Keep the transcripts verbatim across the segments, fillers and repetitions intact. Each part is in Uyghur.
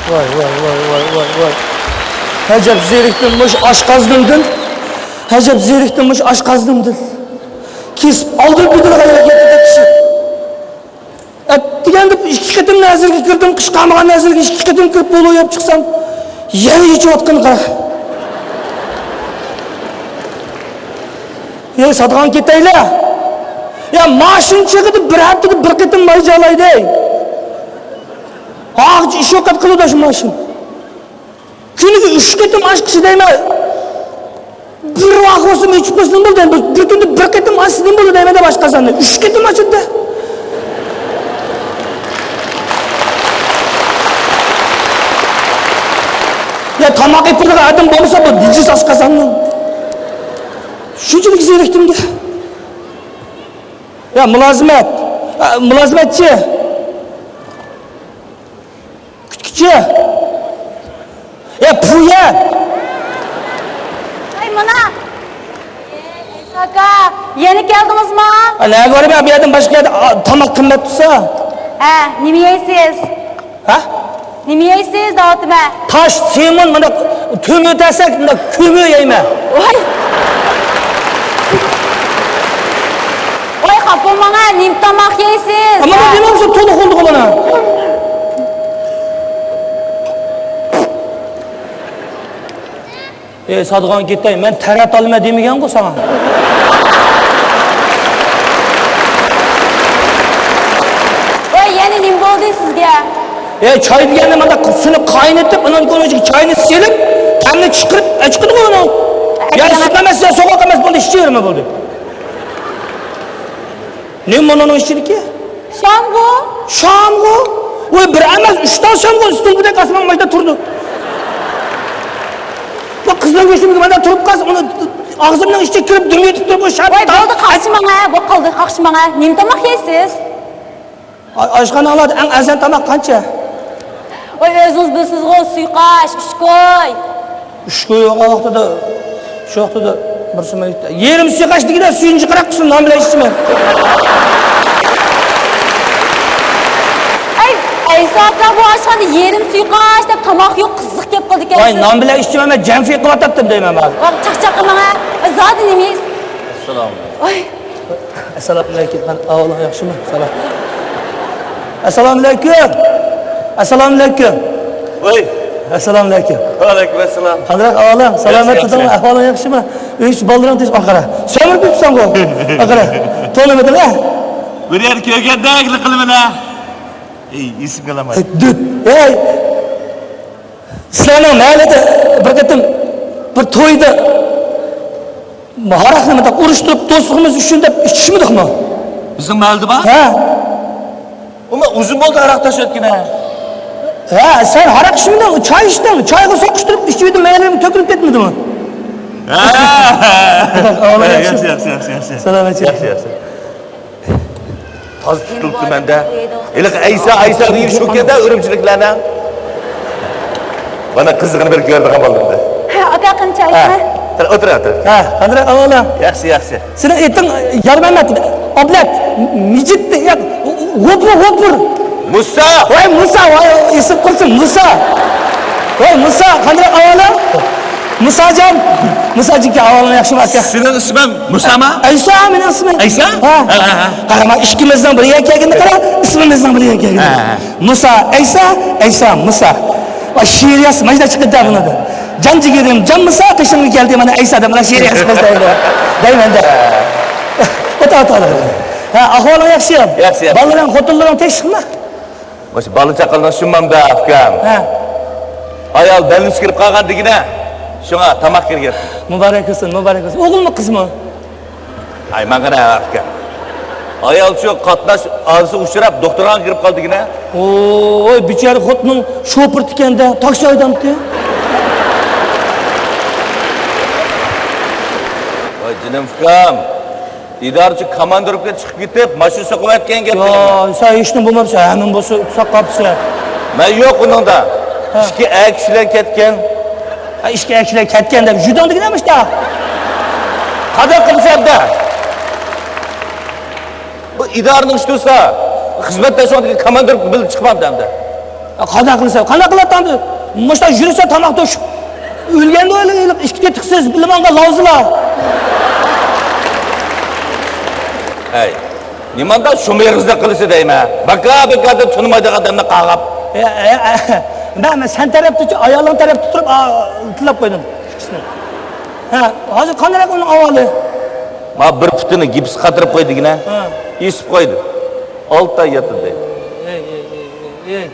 ۋاي، ۋاي، ۋاي، ۋاي، ۋاي، ۋاي. ئەجەب زېرىكتىم مۇشۇ ئاشقازىنىمدىن. ئەجەب زېرىكتىم مۇشۇ ئاشقازىنىمدىن. كېسىپ ئالدىم بىدىنغا يەتتى كىشى. ئەتىگەندە ئىككى قېتىم نەزىرگە كىردىم، قىچقارمىغان نەزىرگە ئىككى قېتىم كىرىپ بولۇۋېلىپ چىقسام، يەنە ئېچىۋاتقىنى قارا. يەي، ساتىدىغان كېتەيلى. يا، ماشىنا چېغىدا بىر ھەپتىدە بىر قېتىم ماي جالايدۇ. ھاغىچە ئىش يوق قىلىدۇ شۇ ماشىنا. كۈنىگە ئۈچ قېتىم ئاچقۇچى دەيمەن. بىر ۋاق بولسىمۇ ئىچىپ قويسىمۇ بولدى. بىر، بىر كۈندە بىر قېتىم ئاچسىمۇ بولدى دەيمەن دەپ ئاشقازاننى. ئۈچ قېتىم ئاچىدۇ. يا تاماق ئېپىرىدىغان ئادەم بولمىسا بۇ نىجىس ئاشقازاننىڭ. شۇنچىلىك زېرىكتىمدە. يا مۇلازىمەت. يا مۇلازىمەتچى. كۈتكۈچى. يا پۇيە. ئەي مانا. ئەيسا ئاكا، يەنە كەلدىڭىزما؟ ئا، نەگە بارىمەن، بۇ يەردىن باشقا يەردە، ئا، تاماق قىممەت تۇرسا. ھە، نېمە يەيسىز؟ ھە؟ نېمە يەيسىز دەۋاتىمەن. تاش، سېمون، مۇنداق كۆمۈر تەرسەك، مۇنداق كۆمۈر يەيمەن. ۋاي. ۋاي، خاپا بولماڭ ھە، نېمە تاماق يەيسىز؟ ئەمما ھە؟ مەن نېمە بولسا تولۇق بولدىغۇ مانا. ئەي، ساتىدىغان كېتەي، مەن تەرەت ئالىمەن دېمىگەنغۇ ساڭا. ۋاي، يەنە نېمە بولدى سىزگە؟ ئەي، چاي دېگەندە مانا سۇنى قاينىتىپ، ئۇنىڭ كۆڭلىگە چاينى سېلىپ، تەمنى چىقىرىپ ئەچىقىدىغۇ ئۇنى. يا ئەچىقىڭە سۈت ئەمەس، يا سوغۇق ئەمەس، بولدى، ئىچىۋېرىمە بولدى. نېمە مۇنۇنىڭ ئىچىدىكى؟ شامغۇ. شامغۇ؟ ۋاي، بىر ئەمەس، ئۈچ تال شامغۇ، ئۈستۈڭگۈدەك ئاسمان مايدا تۇرىدۇ. ۋاي، قىزنىڭ گۆشىمىزگە مانا تۇرۇپ قالسا، ئۇنى ئاغزىمنىڭ ئىچىگە كىرىپ دۈم يېتىپ تۇرۇپ، ئۇ شام. ۋاي، بولدى، قاقشىماڭ ھە، بولۇپ قالدى، قاقشىماڭ ھە. نېمە تاماق يەيسىز؟ ئا-، ئاشخانىڭلاردا ئەڭ ئەرزان تاماق قانچە؟ ۋاي، ئۆزىڭىز بىلىسىزغۇ، سۇيقاش، ئۈچ كوي. ئۈچ كوي بولغان ۋاقتىدا، شۇ ۋاقتىدا بىرسى مەن يېرىم سۇيقاش دېگىنە سۈيىنى جىقراق قىلسۇن، نان بىلەن ئىچىمەن. ئەي، ئەيسا ئاكا، بۇ ئاشخانىدا يېرىم سۇيقاش دەپ تاماق يوق، قىزىق گەپ قىلىدىكەنسىز. ۋاي، نان بىلەن ئىچىمەن، مەن جەنفى قىلىۋاتاتتىم دەيمەن مانا. ۋاي، چاقچاق قىلماڭ ھە. زادى نېمە يەيسىز؟ ئەسسالامۇ ئەلەيكۇم. ۋاي. ئەسسالامۇ ئەلەيكۇم. ئەھۋالىڭ ياخشىمۇ؟ سالام. ئەسسالامۇ ئەلەيكۇم. ئەسسالامۇ ئەلەيكۇم. ۋاي. ئەسسالامۇ ئەلەيكۇم. ۋەئەلەيكۇم ئەسسالام. قانداق ئەھۋالىڭ؟ سالامەت تۇردۇڭمۇ؟ ئەھۋالىڭ ياخشىمۇ؟ ئۆي ئىچى بالىلىرىڭ تېز ئاقارا. سۆمۈرۈپ يۈرۈپسەنغۇ. ئاقارا. تونۇمىدىڭ ھە؟ بىر يەردە كۆرگەندەك قىلىمەن ھە. ئەي، ئېسىمگە ئالامەن. ئەي، دۈت. ئەي. سىلەرنىڭ مەھەللىدە بىر قېتىم بىر تويدا ھاراقنى مۇنداق ئۇرۇشتۇرۇپ، دوستلۇقىمىز ئۈچۈن دەپ ئىچىشمىدۇقمۇ؟ بىزنىڭ مەھەللىدە بار؟ ھە. ئۇمۇ ئۇزۇن بولدى ھاراق تاشلىۋەتكىنى. ھە، سەن ھاراق ئىچمىدىڭ، چاي ئىچتىڭ. چايغا سوقۇشتۇرۇپ ئىچىۋىدىم، مەيلىم تۆكۈلۈپ كەتمىدىمۇ؟ ھە. ياخشى، ياخشى، ياخشى، ياخشى. سالامەت. ياخشى، ياخشى. تازا تۇتۇلۇپتۇ مەندە. ھېلىقى ئەيسا، ئەيسا دېگەن شۇكەن-دە ئۈرۈمچىلىكلەرنىڭ. مانا قىزىقىنى بىر كۆرىدىغان بولدۇم. ھە، ئاكا، قېنى چاي ھە. ئىچىڭ. ئولتۇر، ئولتۇر. ھە، قانداق ئەھۋالىڭ؟ ياخشى، ياخشى. سېنىڭ ئېتىڭ يارمەمەت، ئابلەت، مىجىت، ياق، غوپۇر، غوپۇر. مۇسا! ۋاي مۇسا، ۋاي ئېسىپ قالسۇن، مۇسا! ۋاي مۇسا، قانداق ئەھۋالىڭ؟ مۇساجان! مۇساجىكى، ئەھۋالىڭ ياخشىمۇ ئاكا؟ سېنىڭ ئىسمىڭ مۇسامۇ؟ ئەيسا مېنىڭ ئىسمىم. ئەيسا؟ ھە. ھە، ھە، ھە. قارا، مانا ئىككىمىزنىڭ بىر يەرگە كەلگىنىنى قارا، ئىسمىمىزنىڭ بىر يەرگە كەلگىنى. ھە، ھە. مۇسا، ئەيسا، ئەيسا، مۇسا. ۋاي شېئىر يازسا مانا شۇنداق چىقىدۇ بۇنىڭدىن. جان جىگىرىم، جان مۇسا، قېشىڭغا كەلدى، مانا ئەيسا دەپ، مانا شېئىر يازسا دەيمەن. دەيمەن دە. ئوتا، ئوتا. ھە، ئەھۋالىڭ ياخشىمۇ؟ ياخشى، ياخشى. بالىلىرىڭ، خوتۇنلىرىڭ تىنچلىقمۇ؟ مۇشۇ بالا چاقىلىرىڭ شۇمامدا، ئۇكام. ھە. ئايال بەلنىسى كىرىپ قالغان دېگىنە، شۇڭا تاماق كىرگەن. مۇبارەك بولسۇن، مۇبارەك بولسۇن. ئوغۇلمۇ، قىزمۇ؟ ھاي، ماڭا نە، ئۇكام. ئايال شۇ قاتناش ھادىسىسىگە ئۇچراپ، دوختۇرخانىغا كىرىپ قالدى دېگىنە. ۋوي، بىچارە خوتۇنۇڭ شوپۇرى ئىكەن-دە، تاكسى ھەيدەمتى؟ ۋاي جېنىم ئۇكام. ئىدارىچى كاماندىروپكىغا چىقىپ كېتىپ، ماشىنا سوقۇۋەتكەن گەپ. يا، سەن ھېچنېمە بولماپسەن، ھەممىنى بولسا ساقلاپسەن. مەن يوق ئۇنىڭدا. ھە. ئىككى ئەر كىشىلەر كەتكەن. ھە، ئىككى ئەر كىشىلەر كەتكەن دەپ يۈدۈڭ دېگىنە مۇشتا. قانداق قىلسا ئەمدى؟ بۇ ئىدارىنىڭ ئىشى تۇرسا، خىزمەتداشىڭدىكى كاماندىروپكا بىللە چىقمامدۇ ئەمدى؟ قانداق قىلىسەن؟ قانداق قىلاتتىڭ؟ مۇشۇنداق يۈرسە تاماق توشۇپ ئۆلگەندە ئويلاپ، ئىككى تېتىقسىز بىلمەڭگە لاۋزىلا. ھەي، نېمانداق شۇم ئېغىزدا قىلىسە دەيمەن. باكا-باكا دەپ تونۇمايدىغان ئادەمنى قاغاپ. ئە، ئە، ئە، مەن، مەن سەن تەرەپتە، ئايالىڭ تەرەپتە تۇرۇپ، ئا، تىللاپ قويدۇم. ھە، ھازىر قانداق ئۇنىڭ ئەھۋالى؟ ما بىر پۇتىنى گىپس قاتۇرۇپ قويدىغىنە. ھە. ئېسىپ قويدى. ئالتە ئاي ياتىدۇ. ئەي، ئەي، ئەي، ئەي، ئەي.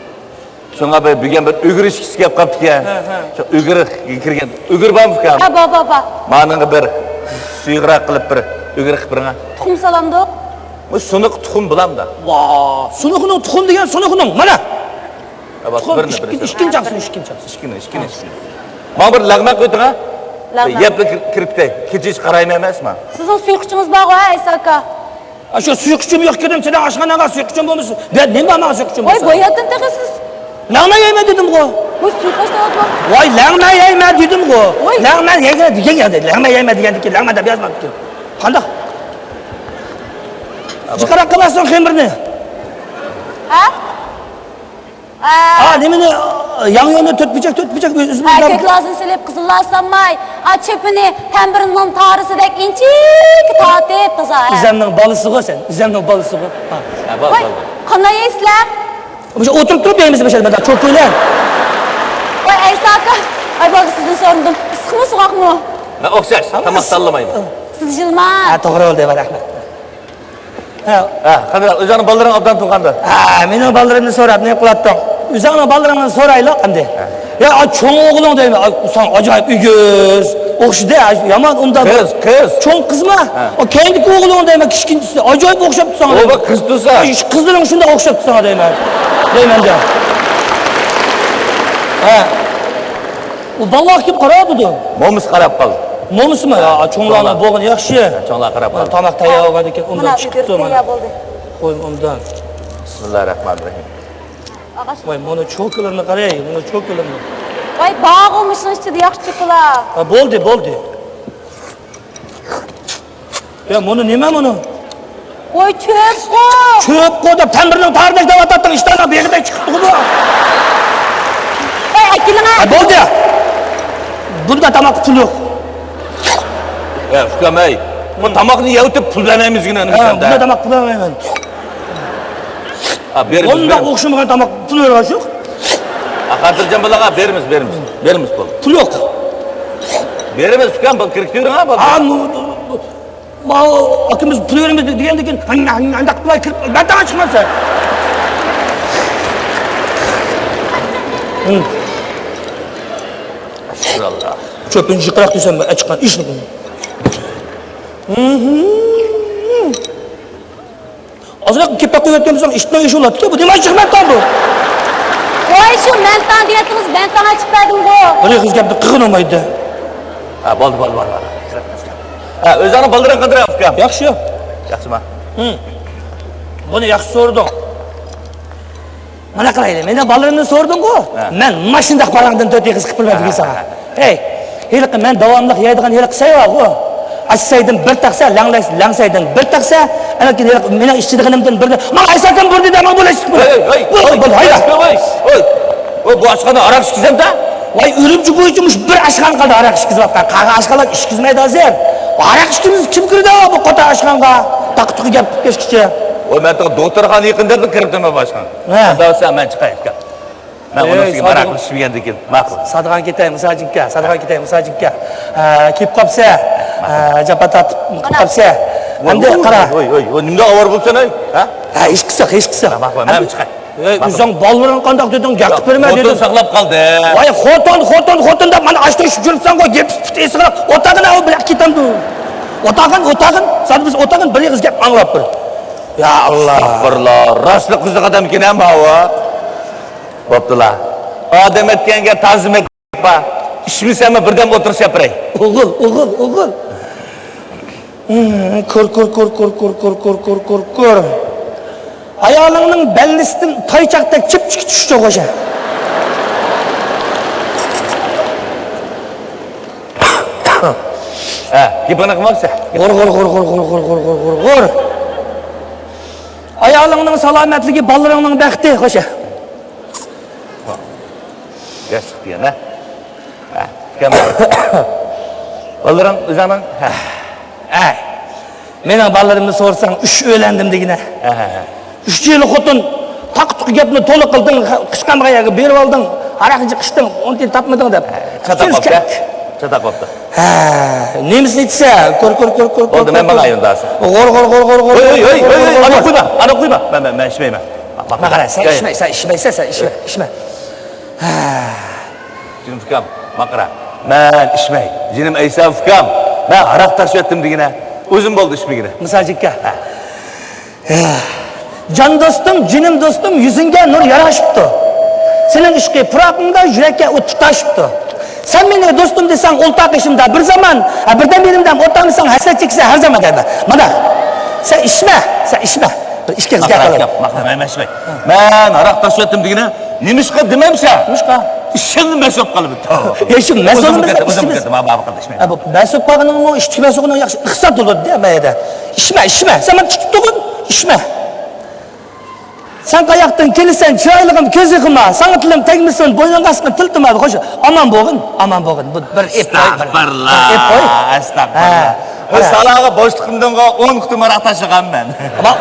شۇڭا بىر، بۈگۈن بىر ئۈگرە ئىچكۈسى كەپ قاپتىكەن. ھە، ھە. شۇ ئۈگرە كىرگەن. ئۈگرە بارمۇ ئۇكام؟ ھە، بار، بار، بار. مانىڭغا بىر سۇيۇقراق قىلىپ بىر ئۈگرە قىلىپ بېرىڭە. تۇخۇم سالامدۇق؟ بۇ سۇنۇق تۇخۇم بولامدا؟ ۋا، سۇنۇقنىڭ تۇخۇم دېگەن سۇنۇقنىڭ. مانا. ھە، بار، تۇخۇم بىرنى، ئىككىن-، بىرنى. ئىككىنچى ئاقسۇن، ئىككىنچى ئاقسۇن. ئىككىنى، ئىككىنى، ئىككىنى. ماڭا بىر لەغمەن قويدۇڭ ھە؟ لەغمەن. يەپلا كىر-، كىرىپ كېتەي. كېچىچە قارايمەن ئەمەسمۇ؟ سىزنىڭ سۇيۇق ئىچىڭىز بارغۇ ھە، ئەيسا ئاكا؟ ئاشۇ سۇيۇق ئىچىم يوق ئىكەن، سېنىڭ ئاشخاناڭغا سۇيۇق ئىچىم بولمىسا. بۇ نېمە ماڭا سۇيۇق ئىچىم ۋاي، بولسا؟ بوياتتىم تېخى سىز. لەڭمەن يەيمەن دېدىمغۇ. ۋاي، سۇيۇق ئىچىۋاتماڭ. ۋاي، لەڭمەن يەيمەن دېدىمغۇ. ۋاي. لەڭمەن يەيمەن دېگەن يەردە، لەڭمەن يەيمەن دېگەندىكىن لەڭمەن دەپ يازماپتىكەن. قانداق؟ جىقراق قىلارسەن خېمىرنى. ھە؟ ئا، نېمىنى، ياڭيۇنى تۆت پىچەك، تۆت پىچەك ئۆزىمىز ھە، بار. كۆك لازىنى سېلىپ، قىزىللار سانماي. ئا، چۆپىنى تەمبىرنىڭ تارىسىدەك ئىنچىكە تارتىپ تازا، ھە. ئىزەمنىڭ بالىسىغۇ سەن، ئىزەمنىڭ بالىسىغۇ. ھە. ھە، بال، ۋاي، بال، بال. قانداق يەيسىلەر؟ مۇشۇ ئولتۇرۇپ تۇرۇپ يەيمىز بىر شەربەت، چوكا بىلەن. ۋاي، ئەيسا ئاكا. ئاي، بالدۇر سىزدىن سورىدىم. ئىسسىقمۇ، سوغۇقمۇ؟ ھە، ئوخشاش. ھە، تاماق تاللىمايمەن. سىز جىلماڭ. ھە، توغرا بولدى، رەھمەت. ھە. ھە، قانداق، ئۆزۈڭنىڭ بالىلىرىڭ ئوبدان تۇغقاندۇ؟ ھە، مېنىڭ بالىلىرىمنى سوراپ نېمە قىلاتتىڭ؟ ئۆزۈڭنىڭ بالىلىرىڭنى سورايلى، ئەمدى. ھە. يا، ئا، چوڭ ئوغلۇڭ دەيمەن، ئا، ساڭا ئاجايىپ ئېگىز. ئوخشىدى، ئا، يامان ئۇنداق. قىز، قىز. چوڭ قىزما؟ ھە. ئا، كەينىدىكى ئوغلۇڭ دەيمەن، كىچىكىنچىسى. ئاجايىپ ئوخشاپتۇ ساڭا. ئۇ دەيمەن. بىر قىز تۇرسا. ئا، قىزلىرىڭ شۇنداق ئوخشاپتۇ ساڭا دەيمەن. دەيمەن دە. ھە. ئۇ بالىلارغا كىم قاراۋاتىدۇ؟ مومىسى قاراپ قالدى. مومىسىمۇ؟ يا، چوڭلارنىڭ چوڭلار. بولغىنى ياخشى. ھە، چوڭلار قاراپ قالدى. تاماق تەييار بولغاندىن كېيىن ئۇنداق چىقىپتۇ مانا. ئۈگرە تەييار بولدى. قوي ئۇنداق. بىسمىللاھىررەھمانىررەھىم. ئاغاش. ۋاي، مانا چوكىلىرىنى قاراي، مانا چوكىلىرىنى. ۋاي، بارغۇ مۇشۇنىڭ ئىچىدە ياخشى چوكىلار. ھە، بولدى، بولدى. يا، مۇنۇ نېمە مۇنۇ؟ ۋاي، چۆپقۇ! چۆپقۇ دەپ تەمبىرنىڭ تارىدەك دەۋاتاتتىڭ، ئىشتاننىڭ بېغىدەك چىقىپتىغۇ بۇ. ۋاي، ئەكېلىڭە! ھە، بولدى. بۇندا تاماققا پۇل يوق. ئە، ئۇكام، ئەي، بۇ تاماقنى يەۋېتىپ پۇل بەرمەيمىزگىنە، ھە، نېمە دە؟ بۇندا تاماق پۇل بەرمەيمەن. ھە، بېرىمىز، بۇنداق بېرىمىز. ئوخشىمىغان تاماق پۇل بەرگەن يوق. ھە، خاتىرجان بولۇڭ، بېرىمىز، بېرىمىز. بېرىمىز پۇل. پۇل يوق. بېرىمىز، ئۇكام، بۇ كىرىكتۈرۈڭ، ھە، بۇ. ھە، مۇ-، ماۋۇ ئاكىمىز پۇل بېرىمىز دېگەندىن كېيىن، ھانداق قىلماي كىرىپ، مەن تاڭا چىقمايسەن. ئەستەغپىرۇللا. چۆپىنى جىقراق دېسەم، ئەچىققان ئىشنى. ئازراق كېپەك قويۇۋەتكەن بولساڭ، ئىتنىڭ ئىشى بولاتتىكەن، بۇ نېمە ئىششىق مەنتاڭ بۇ؟ ۋاي، شۇ مەنتاڭ دېيەتتىڭىز، مەنتاڭ ئېچىپ بەردىمغۇ. بىر ئېغىز گەپنى قىلغىنى بولمايدۇ. ھە، بولدى، بولدى، بولدى، بولدى. ھە، ئۆزۈڭنىڭ بالىلىرىڭ قانداق، ئۇكام؟ ياخشى. ياخشىما؟ ھىم. بۇنى ياخشى سورىدىڭ. مانا قىلايلى، مېنىڭ بالىلىرىمنى سورىدىڭغۇ؟ ھە. مەن ماشىنىداق بالاڭدىن تۆت ئېغىز قىلىپ بېرىمەن دېگەن ساڭا. ھە. ھەي، ھېلىقى مەن داۋاملىق يەيدىغان ھېلىقى سەي بارغۇ. ئاچسايدىن بىر تەخسە، لەڭلەي-، لەڭسەيدىن بىر تەخسە، ئاندىن كېيىن ھېلىقى مېنىڭ ئىچىدىغىنىمدىن بىرنى، ماڭا ئەيساكام بۇرنى دەپ ماڭا بولۇش. ھەي، ھەي، ھەي، بولدى، بولدى، ھايدا. ھەي، ھەي، ھەي. ۋاي، بۇ ئاشخانا ھاراق ئىچكۈزەمدە؟ ۋاي، ئۈرۈمچى بويىچە مۇشۇ بىر ئاشخانا قالدى ھاراق ئىچكۈزۈۋاتقان. قالغان ئاشخانىلار ئىچكۈزمەيدۇ ھازىر. ھاراق ئىچكۈزمىسە كىم كىرىدۇ بۇ قوتان ئاشخانىغا؟ تاقا-تۇقا گەپ قىلىپ كەچكىچە. ۋاي، مەن تېخى دوختۇرخانا يېقىن دەپلا كىرىپ تۇرمەن بۇ ئاشخانىغا. ھە. ئۇنداق بولسا مەن چىقاي، ئۇكام. مەن ئۇنىڭ ئۈستىگە ماراقلىشىپ يۈرگەندىكىن، ماقۇل. سادىغان كېتەي، مۇساجىنكا، سادىغان كېتەي، مۇساجىنكا. ھە، كېلىپ قاپسە، ھە، جاپا تارتىپ قاپسە. ئەمدى قارا. ۋاي، ۋاي، ۋاي، نېمىدەك ئاۋارە بولۇپسەن، ھەي؟ ھە؟ ھە، ھېچقىسى يوق، ھېچقىسى يوق. ماقۇل، مەن چىقاي. ئەي، ئۆزۈڭ بالىلىرىڭغا قانداق دېدىڭ، گەپ قىلىپ بەرمە دېدىڭ. خوتۇن ساقلاپ قالدى. ۋاي، خوتۇن، خوتۇن، خوتۇن دەپ مانا ئاشتۇرۇشۇپ يۈرۈپسەنغۇ، گېپى پۇتى ئېسىقراق. ئولتۇرغىن، ئەۋ بىر كېتەمدۇ. ئولتۇرغىن، ئولتۇرغىن، سادىبىز ئولتۇرغىن، بىر ئېغىز گەپ ئاڭلاپ بىر. يا ئاللا. ئەستەغپىرۇللا، راستلا قىزىق ئادەمكەن ھە ماۋۇ. بوپتۇلا. ئادەم ئەتكەنگە تازىم ئېيتقا. ئىچمىسەممۇ بىردەم ئولتۇرۇپ سەپرەي. ئوغۇل، ئوغۇل، ئوغۇل. كور، كور، كور. ئايالىڭنىڭ بەللىسىدىن تايچاقتەك چىپچىكى چۈشتى خوشە. ھە، گېپىڭنى قىلماپسەن. غۇر، غۇر، غۇر. ئايالىڭنىڭ سالامەتلىكى، بالىلىرىڭنىڭ بەختى خوشە. ياشلىق دېگەن، ھە؟ ھە، ئۇكام. بالىلىرىڭ ئۆزۈڭنىڭ؟ ھە. ئەي، مېنىڭ بالىلىرىمنى سورىساڭ، ئۈچ ئۆيلەندىم دېگىنە. ھە، ھە، ھە. ئۈچىيلا خوتۇن، تاقا-تۇقا گەپنى تولا قىلدىڭ، قىچقانغا يەرگە بېرىپ ئالدىڭ، ھاراق ئىچىشتىڭ، ئۇنى تاپمىدىڭ دەپ. ھە، چاتاق بوپتۇ. چاتاق بوپتۇ. ھە، نېمىسىنى ئېيتسا، كور، كور، كور، كور، بولدى، كور، مەن كور. ماڭاي ئۇندا. غور، غور، غور، غور، غور، ھۆي، ھۆي، غور، ھۆي، غور، ھۆي، غور، ئانا غور. قويما، ئانا قويما. مەن، مەن، مەن ئىچمەيمەن. باق، باق. ماقارا، سەن ئىچمە، سەن ئىچمە، سەن، سەن ئىچمە، ئىچمە. ھە، جېنىم ئۇكام، ماقارا. مەن ئىچمەي، جېنىم ئەيسا ئۇكام. مەن ھاراق تاشلىۋەتتىم دېگىنە. ئۆزۈم بولدى ئىچمىگىنى. مىساجىككا. ھە. ھە. جان دوستۇم، جېنىم دوستۇم، يۈزۈڭگە نۇر ياراشىپتۇ. سېنىڭ ئىشقىي پۇراقىڭدا يۈرەككە ئوت تۇتاشىپتۇ. سەن مېنى دوستۇم دېسەڭ، ئولتۇر قېشىمدا بىر زامان، ھە، بىردەم يېنىمدا ئولتۇرمىساڭ، ھەسرەت چېكىسەن ھەر زامان دەيمەن. مانا، سەن ئىچمە، سەن ئىچمە. بىر ئىچكەنسىز گەپ قىلىڭ. مەن ئىچمەي. مەن ھاراق تاشلىۋەتتىم دېگىنە، نېمىشقا دېمەمسە؟ نېمىشقا؟ ئىشەنمەس بولۇپ قالىمەن. يا، شۇ مەس بولمىسا ئىچمەس. ھە، بۇ مەس بولۇپ قالغىنىڭمۇ ئىچتىكى مەس بولغىنىڭ ياخشى ئىقتىساد بولىدۇ دە، مەيدە. ئىچمە، ئىچمە. سەن مانا ئىچىپ تۇرغىن، ئىچمە. سەن قاياقتىن كېلىسەن، چىرايلىقىم، كۆز يېقىما، ساڭا تىلىم تەگمىسۇن، بوينۇڭغا ئاسقىن تىلتىما. خوش، ئامان بولغىن، ئامان بولغىن. بۇ بىر ئېپ قوي، بىر ئەستەغپىرۇللا، ئېپ قوي. ئەستەغپىرۇللا. ھە. بىر سالاغا بوشلۇقۇمدىنغا ئون قېتىم ھاراق تاشلىغانمەن. ئامان.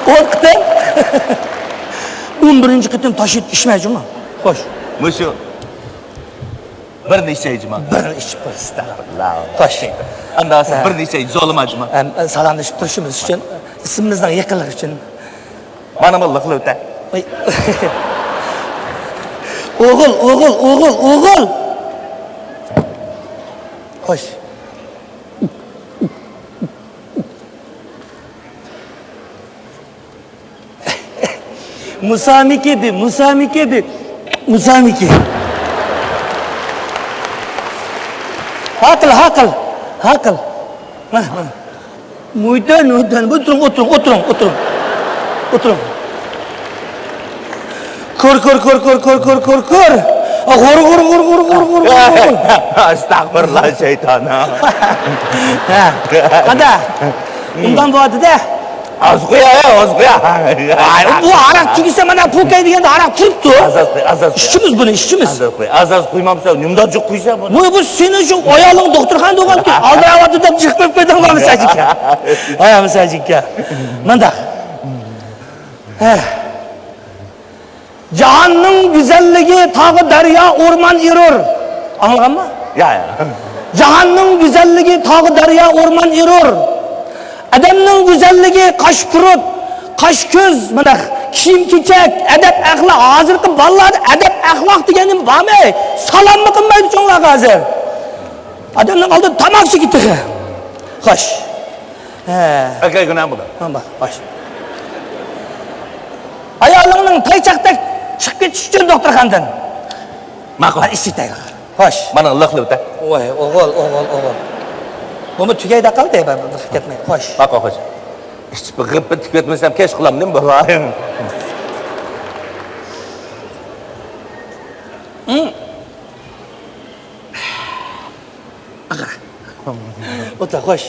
ئون قېتىم؟ ئون بىرىنچى قېتىم تاشلاپ ئىچمە جۇمۇ. خوش. مۇشۇ. بىرنى ئىچەي جۇما. بىرنى ئىچىپ قوي. ئەستەغپىرۇللا. خوش. ئاندىن سەن ھە. بىرنى ئىچەي، زورلىما جۇما. ئەم، سالاملىشىپ تۇرۇشىمىز ئۈچۈن، ئىسمىمىزنىڭ يېقىنلىقى ئۈچۈن. مانا بۇ لىقلىۋېتە. ئوي. ئوغۇل، ئوغۇل، ئوغۇل، ئوغۇل. خوش. مۇسامىكى دې، مۇسامىكى دې، مۇسامىكى. ھاقىل، ھاقىل، ھاقىل. مۇيتەن، مۇيتەن. ئولتۇرۇڭ، ئولتۇرۇڭ، ئولتۇرۇڭ، ئولتۇرۇڭ. ئولتۇرۇڭ. كور، كور، كور. غور، غور، غور. ئەستەغپىرۇللا، شەيتان. ھە. قانداق؟ ئۇنداق بولدى-دە. ئاز قويا، ئاز قويا. ئاي، بۇ ھاراق تۈگىسە مانا پوكاي دېگەندە ھاراق تۇرۇپتۇ. ئاز، ئاز قوي، ئاز، ئاز قوي. ئىچىمىز بۇنى، ئىچىمىز. ئاز، ئاز قوي. ئاز، ئاز قويمامسەن، نېمىنداق جىق قويسا بۇنى؟ بۇ، بۇ سېنىڭ شۇ ئايالىڭ دوختۇرخانىدا بولغانكەن، ئالدىراۋاتىدۇ دەپ جىق قويۇپ قويدۇڭ مانا سەجىككە. ھە، مانا سەجىككە. مانداق. ھە. جاھاننىڭ گۈزەللىكى تاغ، دەريا، ئورمان ئېرۇر. ئاڭلىغانما؟ يا، يا. جاھاننىڭ گۈزەللىكى تاغ، دەريا، ئورمان ئېرۇر. ئادەمنىڭ گۈزەللىكى قاش، پۇرۇت، قاش، كۆز، مانا كىيىم-كېچەك، ئەدەپ-ئەخلاق. ھازىرقى بالىلاردا ئەدەپ-ئەخلاق دېگەن نېمە بارمۇ؟ سالاممۇ قىلمايدۇ چوڭلارغا ھازىر. ئادەمنىڭ ئالدىدا تاماكا چېكىدۇ تېخى. خوش. ھە. ئەكەي گۇناھ بولدى. ھە، بار، خوش. ئايالىڭنىڭ تايچاقتەك چىقىپ كېتىشى ئۈچۈن دوختۇرخانىدىن. ماقۇل. ھە، ئىچىتەي. خوش. مانا لىقلىۋېتە. ۋاي، ئوغۇل، ئوغۇل، ئوغۇل. بۇمۇ تۈگەيدە قالدى، بىر، بىر كەتمەي. خوش. ماقۇل، خوش. ئىچىپ غىپپە تىكىۋەتمىسەم، كەچ قىلامدىم، بولاي. ھىم. ئاغا. ئولتۇر، خوش.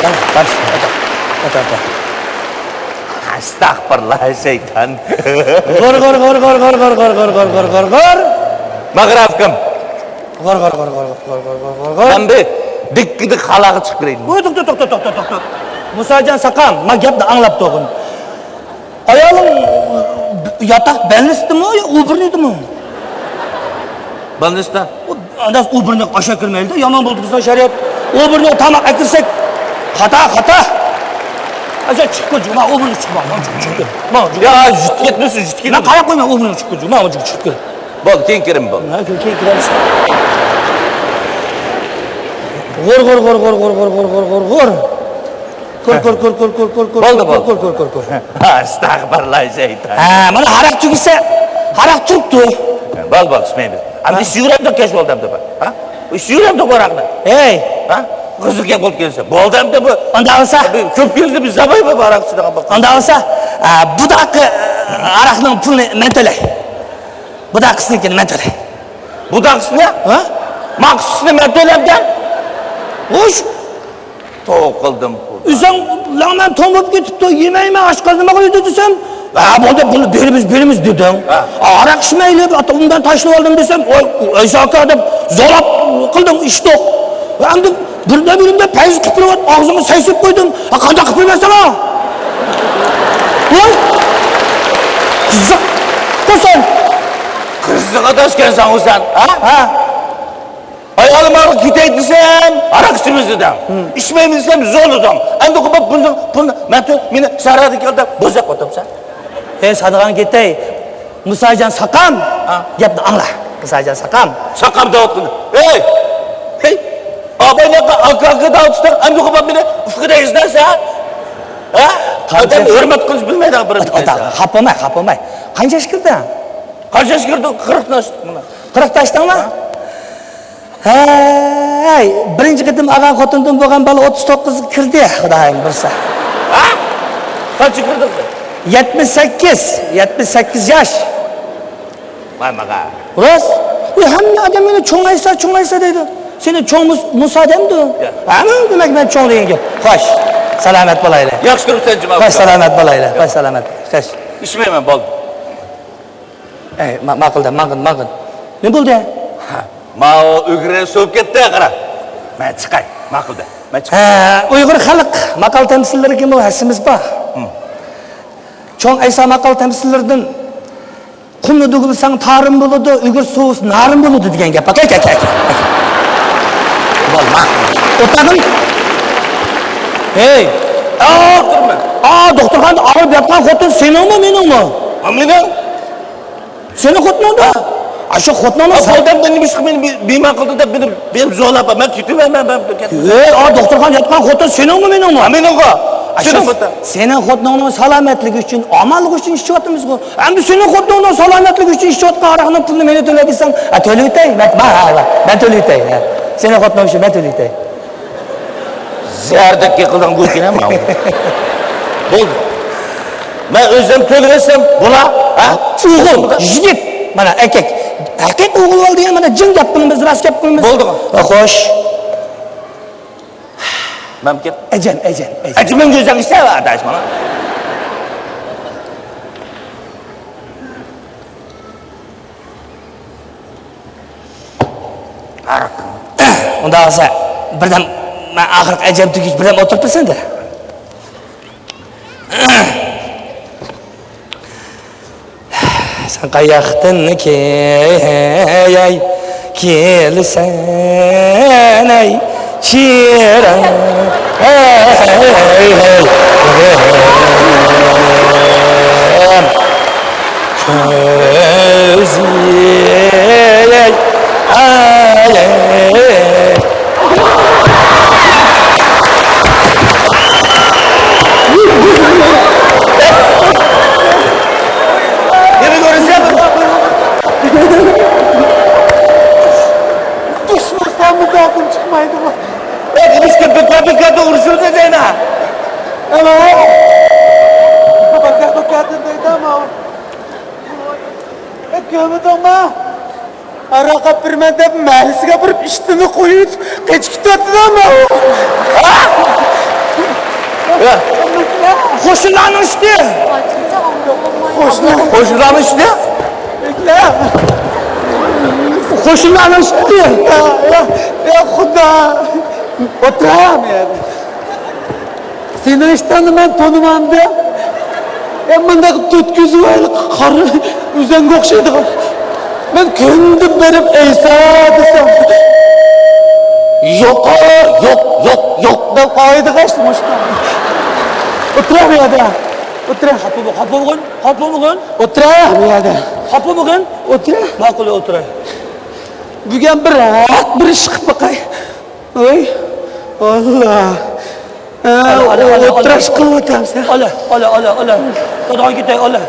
قاراش، قاراش. ئولتۇر، ئولتۇر. ئولتۇر، ئولتۇر. ئەستەغپىرۇللا، شەيتان. غور، غور، غور. ماغرافكام. غور، غور، غور. مەن بىر دىككىدە خالاغا چىقىپ كىرەي. ۋوي، توختا، توختا، توختا، توختا. مۇساجان ساقام، ما گەپنى ئاڭلاپ تۇرغىن. ئايالىڭ ياتاق بەلنىستىمۇ يا ئوبورنىيدىمۇ؟ بەلنىستا. ئۇ، ئانداق ئوبورنىيغا ئاشا كىرمەيدۇ، يامان بولدى بىزنىڭ شەرىئەت. ئوبورنىيغا تاماق ئەكىرسەك، خاتا، خاتا. ئەجە، چىققىن، مانا ئوبورنىيغا چىقما، مانا چىققىن. مانا چىققىن. يا، يۈتۈپ كەتمىسۇن، يۈتۈپ كەتمىسۇن. مەن قاراپ قويماي، ئوبورنىيغا چىققىن، مانا چىققىن. بولدى، كېيىن كىرىمەن، بولدى. ھە، كېيىن كىرەمسەن. غور، غور، غور. كور، كور، كور، كور، كور، كور. كور، كور، كور، كور، كور، كور، كور، بولدى، بولدى. كور، كور، كور، كور. ئەستەغپىرۇللا، شەيتان. ھە، مانا ھاراق تۈگىسە، ھاراق تۇرۇپتۇ. بولدى، بولدى، ئىچمەيمىز. ئەمدى ھە؟ ئىچىۋېرەمدۇق كەچ بولدى ئەمدى. ھە؟ ئىچىۋېرەمدۇق ھاراقنى. ھەي. ھە؟ قىزىق گەپ بولدى كەلسە. بولدى ئەمدى بۇ. ئانداق بولسا. كۆپ كەلسە بىز زاۋاي بار ھاراق ئىچىدىغان بولدۇق. ئانداق بولسا، ئە، بۇداققا، ئە، ھاراقنىڭ پۇلىنى مەن تۆلەي. بۇداقىسىنىڭكىنى مەن تۆلەي. بۇداقىسىنى؟ ھە؟ ماقىسىنى مەن تۆلەمدىم. خوش. توۋا قىلدىم. ئۆزۈڭ لەڭمەن توڭ بولۇپ كېتىپتۇ، يېمەيمەن، ئاشقازىنىمغا قويدى دېسەم، ھە، بولدى، بۇنى بېرىمىز، بېرىمىز دېدىڭ. ھە. ھاراق ئىچمەيلى، ئۇندا تاشلىۋالدىم دېسەم، ۋاي، ئەيسا ئاكا دەپ زوراپ قىلدىڭ، ئىچتۇق. ئەمدى بىردە بىرىمدە پەيز قىلىپ بېرىۋات، ئاغزىڭغا سەي سېپىپ قويدۇم. ھە، قانداق قىلىپ بېرىمەن ساڭا؟ ۋاي، قىزىق قىلسان. قىزىق ئاداشكەنسەن ئۇ سەن، ھە؟ ھە. ئايالىم ئارىغا كېتەي دېسەم، ھاراق ئىچىمىز دېدىڭ. ئىچمەيمىز دېسەم، زورلىدىڭ. ئەمدى قوپۇپ بۇنىڭ، بۇنى، مەن تۇ-، مېنى سەھرادىكى يەردە بوزەپ قويۇپسەن. ھەي، سادىغان كېتەي. مۇساجان ساقام. ھە؟ گەپنى ئاڭلا. مۇساجان ساقام. ساقام دەۋاتقىنى. ھەي! ھەي! ئاباينىڭ ئاكا، ئاكا دەۋاتساڭ، ئەمدى قوپۇپ مېنى ئۇفقىدا ئىزدەرسەن. ھە؟ قانچە ئادەم ھۆرمەت قىلىش بىلمەيدىغان بىر ئات-، ئات-، خاپا بولماي، خاپا بولماي. قانچە ياش كىردى؟ قانچە ياش كىردى؟ قىرىقنى ئاشتۇق مانا. قىرىقنى ئاشتىڭمۇ؟ ھە. ھەي، بىرىنچى قېتىم ئالغان خوتۇندىن بولغان بالا ئوتتۇز توققۇزغا كىردى، خۇدايىم بۇيرۇسا. ھە؟ قانچە كىردى؟ يەتمىش سەككىز، يەتمىش سەككىز ياش. ۋاي ماغا. راست. ئۇ ھەممە ئادەم مېنى چوڭ ئەيسا، چوڭ ئەيسا دەيدۇ. سېنى چوڭ مۇس-، مۇسا دەمدۇ؟ ياق. ھەممە دېمەك مەن چوڭ دېگەن گەپ. خوش. سالامەت بولايلى. ياخشى تۇرۇپسەن جۇما. خوش، سالامەت بولايلى. خوش، سالامەت. خوش. ئىچمەيمەن، بولدى. ئەي، ما-، ماقۇل دە، ماڭغىن، ماڭغىن. نېمە بولدى؟ ھە، ماۋۇ ئۆگرە سوۋۇپ كەتتى، قارا. مەن چىقاي، ماقۇل دە، مەن چىقاي. ھە، ئۇيغۇر خەلق ماقال تەمسىللىرىگىمۇ ھەسسىمىز بار. ھىم. چوڭ ئەيسا ماقال تەمسىللىرىدىن، «قۇمنى دۇگىلىساڭ تارىم بولىدۇ، ئۆگرە سوۋۇسا نارىن بولىدۇ» دېگەن گەپ. كەل، كەل، كەل، كەل. بولما. ئولتۇرغىن. ھەي. ئا، ئا، دوختۇرخانىدا ئاغرىپ ياتقان خوتۇن سېنىڭمۇ، مېنىڭمۇ؟ ھە، مېنىڭ. سېنىڭ خوتۇنۇڭدا؟ ھە. ئاشۇ خوتۇنۇڭنىڭ ھە، سا- بۇ ئادەم نېمە ئىش قىلىپ مېنى بى-، بىمار قىلدى دەپ مېنى، مېنى زورلاپ، مەن كېتىمەن، مەن، مەن كېتىمەن. ھەي، ئا، دوختۇرخانىدا ياتقان خوتۇن سېنىڭمۇ، مېنىڭمۇ؟ ھە، مېنىڭغۇ. ئاشۇ سېنىڭ خوتۇن. سېنىڭ خوتۇنۇڭنىڭ سالامەتلىكى ئۈچۈن، ئامانلىقى ئۈچۈن ئىچىۋاتىمىزغۇ. ئەمدى سېنىڭ خوتۇنۇڭنىڭ سالامەتلىكى ئۈچۈن ئىچىۋاتقان ھاراقنىڭ پۇلىنى مېنى تۆلە دېسەڭ، ھە، تۆلىۋېتەي، مەن، ھە، ھە، مەن تۆلىۋېتەي، ھە. سېنىڭ خوتۇنۇڭ ئۈچۈن مەن تۆلىۋېتەي. زەردەك يىقىلدىڭ گۇركىنە ماۋۇ. بولدى. مەن ئۆزۈم تۆلىۋەتسەم بولا، ھە؟ ئوغۇل، يىگىت، مانا ئەركەك. ھەقىقىي ئوغۇل بولدى، مانا جىڭ گەپ قىلىمىز، راست گەپ قىلىمىز. بولدىغۇ. خوش. مەمكىن. ئەجەم، ئەجەم، ئەجەم. ئەجىمىڭ كۆزۈڭ ئىشلەۋە ئاداش مانا. ئۇنداق بولسا، بىردەم، مەن ئاخىرقى ئەجەم تۈگىگىچە بىردەم ئولتۇرۇپ بەرسەڭدە. سەن قاياقتىن كەي-، كېلىسەن، ئەي چىراغ؟ كۆزى، ئەي، ئەي. نېمە كۆرۈسەن؟ دۈشمەنسەنمۇ دەردىم چىقمايدىغۇ. ئەي، نېمىشقا بىكار-بىكاردا ئۇرۇشۇۋاتىسەن جاينا؟ ئەمە، بىكار-بىكاردىن دەيدۇ ئەمە. ئەي، كۆرمىدىڭما؟ ھاراق ئاپىرىمەن دەپ مەھەللىسىگە بېرىپ ئىشتىنى قويۇپ قېچىپ كېتىۋاتىدۇ ماۋۇ. قوشنىلارنىڭ ئىشتى. قوشنا-، قوشنىلارنىڭ ئىشتى. قوشنىلارنىڭ ئىشتى. يا، يا، يا خۇدا. ئولتۇرۇڭ يەنە. سېنىڭ ئىشتاننى مەن تونۇمامدىم. ئە، مۇنداق تۆت كۆزى بار، قارا ئۈزەڭگە ئوخشايدىغان. مەن كۈندە بېرىپ ئەيسا دېسەم، يوق، يوق، يوق، يوق دەپ قايىدىغان ئىشتان. ئولتۇرە بۇ يەردە. ئولتۇرە. خاپا بول-، خاپا بولغىن، خاپا بولغىن. ئولتۇرە بۇ يەردە. خاپا بولغىن. ئولتۇرە. ماقۇل، ئولتۇراي. بۈگۈن بىر ھەق بىر ئىش قىلىپ باقاي. ۋاي، ئاللا. ئالا، ئالا، ئالا، ئولتۇراش قىلىۋاتامسەن؟ ئالا، ئالا، ئالا، ئالا. داداڭ كېتەي، ئالا.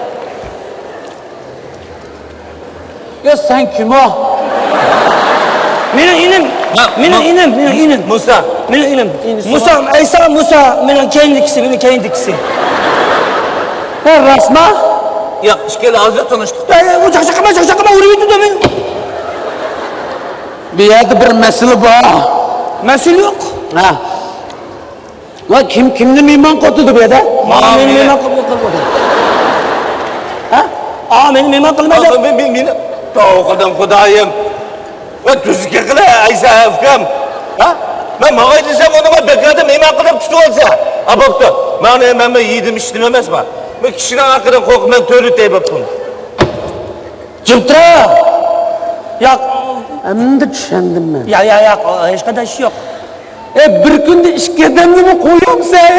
يا، سەن كىم ئۇ؟ مېنىڭ ئىنىم. ھە، مېنىڭ مۇ-، ئىنىم، مېنىڭ ئىنىم. مۇسا. مېنىڭ ئىنىم. ئىنىسى مۇسا، ئەيسا، مۇسا، مېنىڭ كەينىدىكىسى، مېنىڭ كەينىدىكىسى. ھە، راستما؟ ياق، ئىككىلى ھازىر تونۇشتۇق. يا، يا، ئۇ چاقچاق قىلما، چاقچاق قىلما، ئۇرۇۋېتىدۇ مېنى. بۇ يەردە بىر مەسىلە بار. مەسىلە يوق. ھە. ۋە كىم كىمنى مېھمان قىلىۋاتىدۇ بۇ يەردە؟ مانا مېنى مېھمان قىلىپ قىلىۋاتىدۇ. ھە؟ ئا، مېنى مېھمان قىلمايدۇ. مېنى، مېنى، مېنى. توۋا قىلدىم خۇدايىم. ۋە تۈزۈك قىلە ئەيسا ئۇكام. ھە؟ مەن ماڭاي دېسەم، ئۇنىڭغا بەكرەدە مېھمان قىلىپ تۇتۇۋالسا. ھە، بوپتۇ. مانا مەن، مەن يېدىم ئىچتىم ئەمەسمەن. مەن كىشىنىڭ ھەققىدىن قورقۇپ، مەن تۆلىتەي بوپتۇم. جىم تۇرا! ياق. ئەمدى چۈشەندىم مەن. يا، يا، ياق، ھېچقانداق ئىش يوق. ئە، بىر كۈندە ئىككى ئادەمنىمۇ قويامسەن؟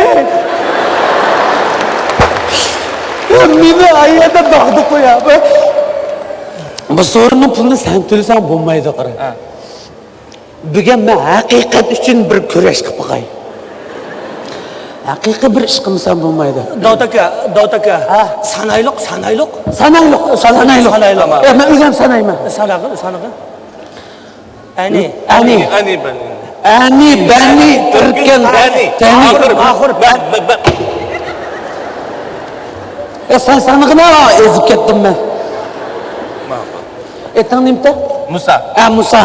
ئە، مېنى ئايەردە داغدا قويا. بۇ سورۇننىڭ پۇلىنى سەن تۆلىسەڭ بولمايدۇ، قارا. ھە. بۈگۈن مەن ھەقىقەت ئۈچۈن بىر كۈرەش قىلىپ باقاي. ھەقىقىي بىر ئىش قىلمىسام بولمايدۇ. داۋۇت ئاكا، داۋۇت ئاكا. ھە؟ سانايلۇق، سانايلۇق. سانايلۇق، سانايلۇق. سانايلۇق. ئە، مەن ئۆزۈم سانايمەن. ساناغىن، ساناغىن. ئەنى. ئەنى. ئەنى، بەنى. ئەنى، بەنى، تۈركەن، تەنى. تەنى. ئاخىر، ئاخىر، بە، بە، بە. ئە، سەن سانىغىنا، ئېزىپ كەتتىم مەن. ماقۇل. ئېتىڭ نېمىتە؟ مۇسا. ئە، مۇسا.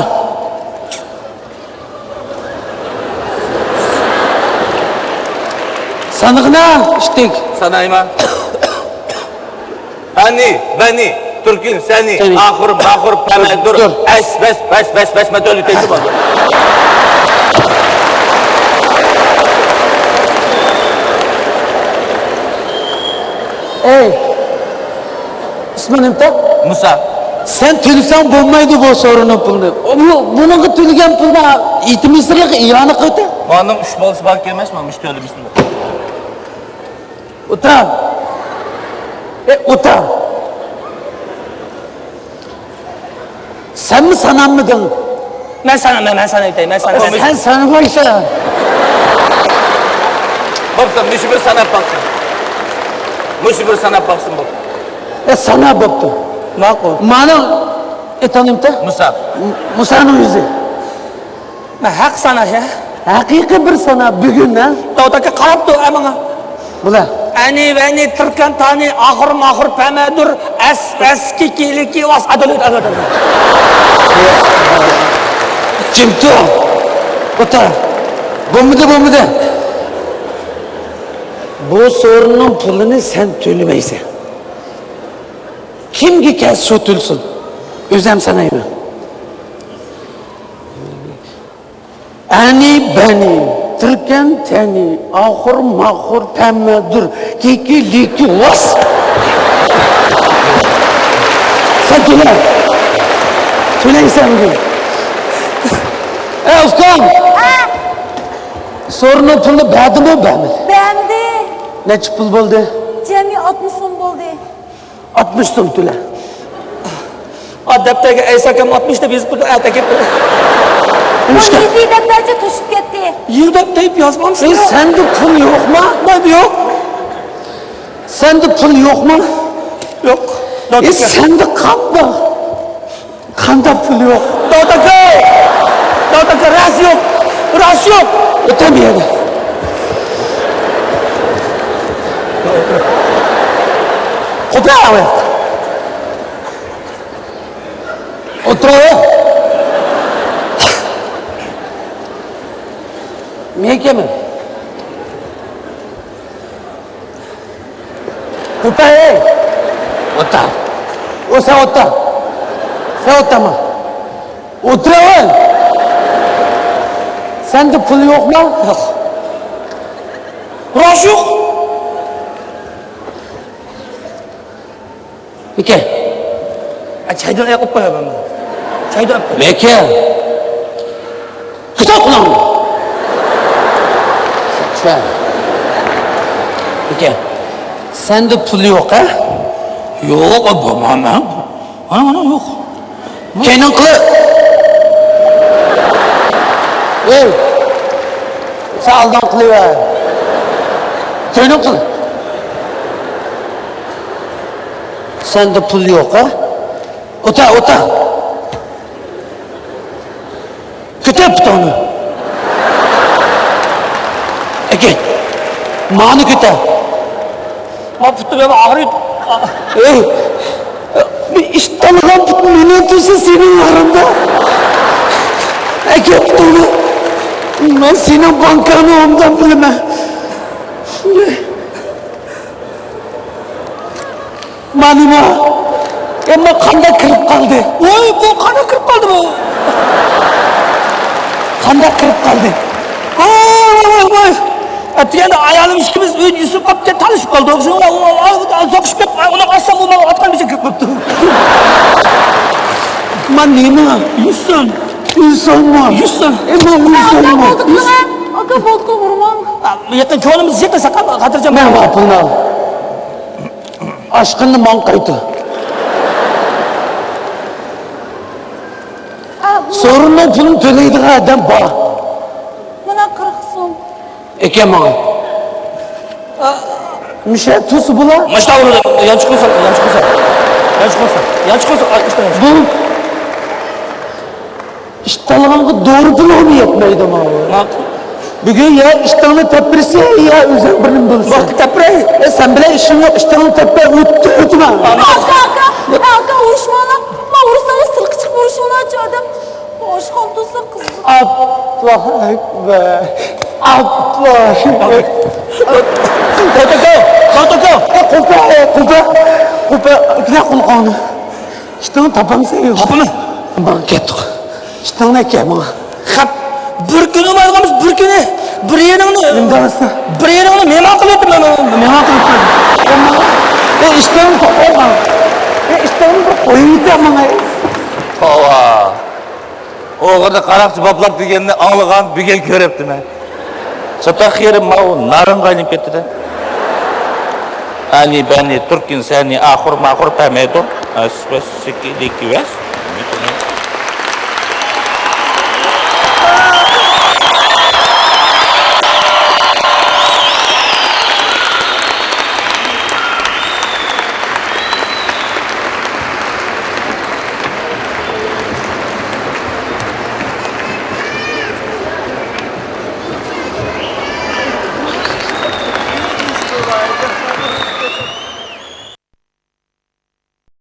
سانىغىنا، ئىشتىك. سانايما. ئەنى، بەنى، تۈركىن، سەنى، سەنى. ئاخۇر، ماخۇر، پەمەدۇر، دۇر. ئەس، بەس، بەس، بەس، بەس، مەتۆلى تېتىپ ئالدى. ئەي، ئىسمىڭ نېمىتە؟ مۇسا. سەن تۆلىسەڭ بولمايدۇ بۇ سورۇننىڭ پۇلىنى. بۇ، بۇنىڭغا تۆلىگەن پۇلنى يېتىم ئېسىرلىققا ئىئانە قىلىۋېتە. مانىڭ ئۈچ بالىسى بار ئىكەن ئەمەسمۇ، مۇشۇ تۆلىمىسىمۇ. ئوتۇر. ئە، ئوتۇر. سەنمۇ ساناممىدىڭ؟ مەن سانىمايمەن، مەن سانايتاي، مەن سانىمايمەن. سەن سانىمايسەن. بوپتۇ، مۇشۇ بىر ساناپ باقسۇن. مۇشۇ بىر ساناپ باقسۇن، بوپتۇ. ئە، سانا بوپتۇ. ماقۇل. مانا، ئېتىڭ نېمىتە؟ مۇسا. مۇسانىڭ يۈزى. مەن ھەق سانا يا. ھەقىقىي بىر سانا بۈگۈن، ھە؟ داۋۇت ئاكا قاراپ تۇر، ئە، ماڭا. بۇلار. ئەنى، ۋەنى، تىركەن، تانى، ئاخۇر، ماخۇر، پەمەدۇر، ئەس، ئەس، كىكى، لىكى، ۋاس، ئادىلىد، ئادىلىد. جىم تۇر. ئوتۇر. بولمىدى، بولمىدى. بۇ سورۇننىڭ پۇلىنى سەن تۆلىمەيسەن. كىمگە كەلسە شۇ تۆلىسۇن. ئۆزۈم سانايمەن. ئەنى بەنى، تىركەن تەنى، ئاخۇر ماخۇر، پەمەدۇر، كىكى لىكى، ۋاس. سەن تۆلە. تۆلەيسەن بۈگۈن. ئەي ئۇكام. ھە؟ سورۇننىڭ پۇلىنى بەردىمۇ، بەرمىدى؟ بەردى. نەچچە پۇل بولدى؟ جەمئىي ئاتمىش سوم بولدى. ئاتمىش سوم تۆلە. ئا، دەپتەرگە ئەيسا ئاكام ئاتمىش دەپ يېزىپ قويدۇم، ئەتە كېلىپ. نېمىشقا؟ يېزى دەپتەرچە توشۇپ كەتتى. يېزى دەپ دەيپ يازمامسىز؟ ئەي، سەندە پۇل يوقما؟ مەندە يوق. سەندە پۇل يوقما؟ يوق. ئەي، سەندە قان بار. قانداق پۇل يوق؟ دادا ئاكا! دادا ئاكا، راست يوق! راست يوق! ئۆتەم يەردە. ئولتۇر ئاۋاق. ئولتۇر ئاۋاق. مەن كەلمەن. ئولتۇر، ھەي! ئولتۇر. ئو، سەن ئولتۇر. سەن ئولتۇرما. ئولتۇراۋەر. سەندە پۇل يوقما؟ يوق. راست يوق. ئىكەن. ئە، چايدىن ئاياق ئۆپ قوياي مەن. چايدىن ئۆپ قوي. لېكىن. كىتاب قىلىڭ. چۈشە. ئىكەن. سەندە پۇل يوق، ھە؟ يوق، بولمايمەن. ئانا، ئانا، يوق. كەينىڭ قىل. ئەي. سەن ئالدىڭ قىلىۋەر. كەينىڭ قىل. سەندە پۇل يوق، ھە؟ ئوتا، ئوتا. كۆتەر پۇتۇڭنى. ئەكە. مانى كۆتەر. ما پۇتۇم يەنە ئاغرىيدۇ. ئەي. بىر ئىشتانغان پۇت مېنى تۇرسا سېنىڭ يارىڭدا. ئەكە پۇتۇڭنى. مەن سېنىڭ بانكاڭنى ئوبدان بىلىمەن. ما نېمە؟ ئەمما قانداق كىرىپ قالدى؟ ۋاي، بۇ قانداق كىرىپ قالدى بۇ؟ قانداق كىرىپ قالدى؟ ۋاي، ۋاي، ۋاي، ۋاي. ئەتىگەندە ئايالىم ئىككىمىز ئۆيدە يۈسۈپ قاپتى، تالىشىپ قالدۇق. شۇ، سوقۇشۇپ كەپ، ئۇنى ئاچسام، ئۇ ماڭا ئاتقان بېشى كىرىپ قاپتۇ. ما نېمە؟ يۈسۈپ. ئىنسانمۇ؟ يۈسۈپ. ئەمما ئىنسانمۇ؟ ئاكا، بولدى قىلىڭ. ئاكا، بولدى قىلىڭ، ئۇرماڭ. يېقىن، كۆڭلىمىز يېقىن، ساقال، خاتىرجەم. مەن بار پۇلنى ئال. ئاشقىنىنى ماڭا قايتۇر. ئا، بۇ سورۇننىڭ پۇلىنى تۆلەيدىغان ئادەم بار. مانا قىرىق سوم. ئەكە ماڭا. مۇشۇ تۇرسا بولا. ماشتا ئۇرۇدۇ. يانچۇق قويسا، يانچۇق قويسا. يانچۇق قويسا. يانچۇق قويسا. ئاي، ئىشتان يانچۇق. بۇ ئىشتانلىغانغا دورا پۇلىمۇ يەتمەيدۇ ماۋۇ. ماقۇل. بۈگۈن يا ئىشتاننى تەپپىرسە، يا ئۆزۈڭ بىر نېمە بولىسەن. ۋاقىت تەپپىرەي. ئە، سەن بىلەن ئىشىڭ يوق، ئىشتاننى تەپپىرە، ئۆتتى، ئۆتمە. ئاكا، ئاكا، ئاكا، ئۇرۇشماڭلار. ما ئۇرسىڭىز تىلغا چىقىپ ئۇرۇشۇڭلارچۇ ئادەم. ئاشخانا تۇرسا قىزىق. ئاللاھۇ ئەكبەر. ئاللاھۇ ئەكبەر. پروتوكول! پروتوكول! ئە، قۇلپە، ئە، قۇلپە. قۇلپە، گىرە قۇلىقىڭنى. ئىشتىڭنى تاپامسەن يوق؟ تاپىمەن. ماڭا كەتتۇق. ئىشتىڭنى ئەكە ماڭا. خەپ. بىر كۈنى ئالغانمىز، بىر كۈنى. بىر يېرىڭنى، نېمە دەۋاتسا؟ بىر يېرىڭنى مېھمان قىلىۋەتتىم مەن. مېھمان قىلىۋەتتىم. ئە، ماڭا. ئە، ئىشتىڭنى تاپالماڭ. ئە، ئىشتىڭنى بىر قويۇۋېتە ماڭا. توۋا. ئوغرىنى قاراقچى باپلاپ دېگەننى ئاڭلىغان، بۈگۈن كۆرۈپتىمەن. چاتاق يېرىم ماۋۇ نارىنغا ئايلىنىپ كەتتى-دە. ئەنى بەنى تۈركۈن سەنى ئاخۇر ماخۇر پەمەيدۇ. ئەس ۋەس سىكى دىكى ۋەس.